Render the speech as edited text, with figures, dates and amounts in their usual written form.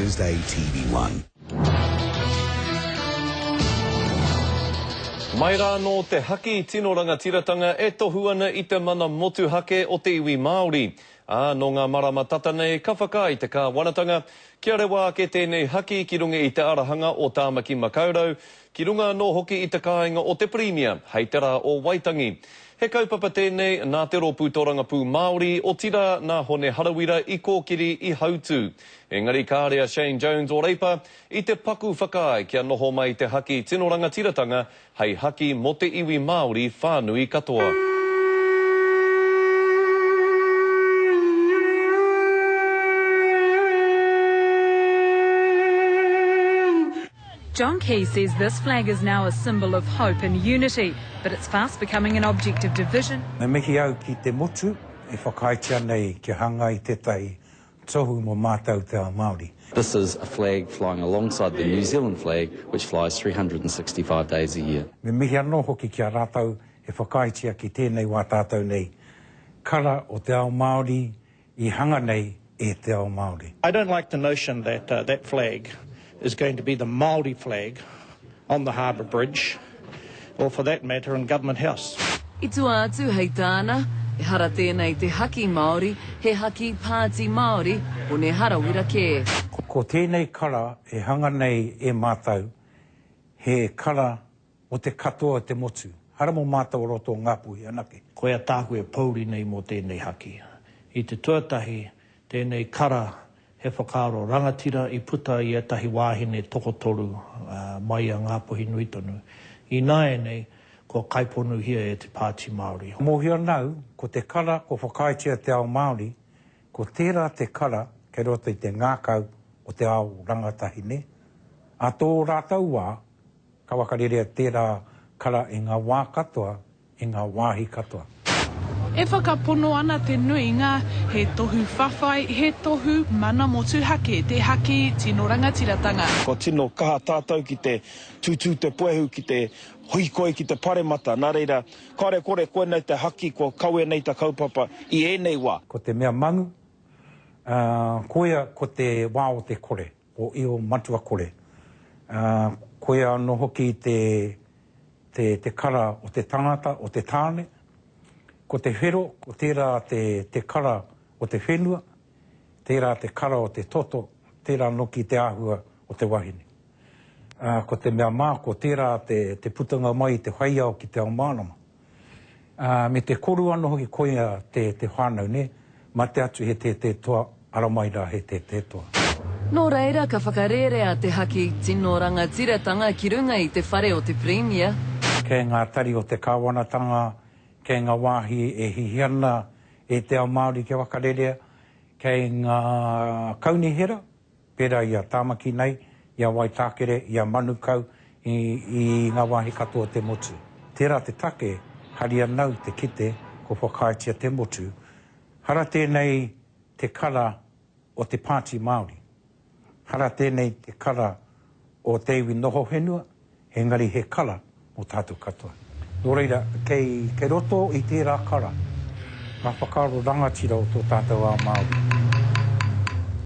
Thursday, TV1. Mai rā anō te haki tino rangatiratanga e tohu ana i te mana motuhake o te iwi Māori. Ā, nō ngā marama tata nei ka whakaae te kāwanatanga kia rewa ake tēnei haki ki runga i te arahanga o Tāmaki Makaurau, ki runga anō hoki i te kāinga o te Pirimia hei te rā o Waitangi. He kaupapa tēnei nā te Rōpū Tōrangapū Māori, otirā nā Hone Harawira i kōkiri i hautū. Engari kāre a Shane Jones o Reipa i te paku whakaae kia noho mai te haki tino rangatiratanga hei haki mō te iwi Māori whānui katoa. John Key says this flag is now a symbol of hope and unity, but it's fast becoming an object of division. Me mihi au ki te motu e whakaaetia nei kia hanga i tētahi tohu mō mātou te ao Māori. This is a flag flying alongside the New Zealand flag which flies 365 days a year. Me mihi anō hoki ki a rātou e whakaaetia ki tēnei wā tātou nei kara o te ao Māori i hanga nei e te ao Māori. I don't like the notion that that flag is going to be the Māori flag on the harbour bridge or for that matter in Government House. I tua atu, hei tāna, ehara tēnei te haki Māori, he haki Pāti Māori, Hone Harawira kē. Ko tēnei kara e hanga nei e mātou, he kara Mō te katoa o te motu. Hara mō mātou o roto o Ngāpuhi anake. Koia tāku e pouri nei mō tēnei haki. I te tuatahi, tēnei kara he whakaaro rangatira i puta i ētahi wāhine tokotoru mai i a Ngāpuhi nui tonu. Ināianei, kua kaiponuhia e te Pāti Māori. Mōhio ana au, ko te kara kua whakaaetia te ao Māori, ko tērā te kara kei roto i te ngākau o te ao rangatahi, nē? Ā tō rātou wā, Ka whakarerea tērā kara i ngā wā katoa, i ngā wāhi katoa. E whakapono ana te nuinga, he tohu whawhai, he tohu mana motuhake te haki tino rangatiratanga. Kua tino kaha tātou ki te tūtū te puehu, ki te hikoi ki te paremata, nā reira, kāore kore koinei te haki kua kawea nei ta kaupapa i ēnei wā. Ko te mea mangu, ā, koia ko te wā o te kore. O Io Matua Kore. Ā, koia anō hoki te, te, te kara o te tangata, o te tāne. Ko te whero, ko tērā te, te kara o te whenua, tērā te kara o te toto, tērā noki te āhua o te wahine. Ā, ko te mea mā, ko tērā te, te putanga mai i te whaiao ki te ao mārama. Ā, me te koru anō hoki koia te, te whānau, nē? Mate atu he tētē toa, ara mai rā he tētē toa. Nō reira ka whakarērea te haki tino rangatiratanga ki runga i te whare o te Pirimia. Kei ngā tari o te kāwanatanga, kei ngā wāhi e hihi ana e te ao Māori kia whakarerea, kei ngā kaunihera, Pērā i a Tāmaki nei, i a Waitākere, i a Manukau, i, i ngā wāhi katoa o te motu. Tērā te take, hari anau te kite kua whakaaetia te motu, hara tēnei te kara o te Pāti Māori, hara tēnei te kara o te iwi noho whenua, Engari he kara mō tātou katoa. Nō reira, kei, kei roto i tērā kara ngā whakaaro rangatira o tō tātou ao Māori.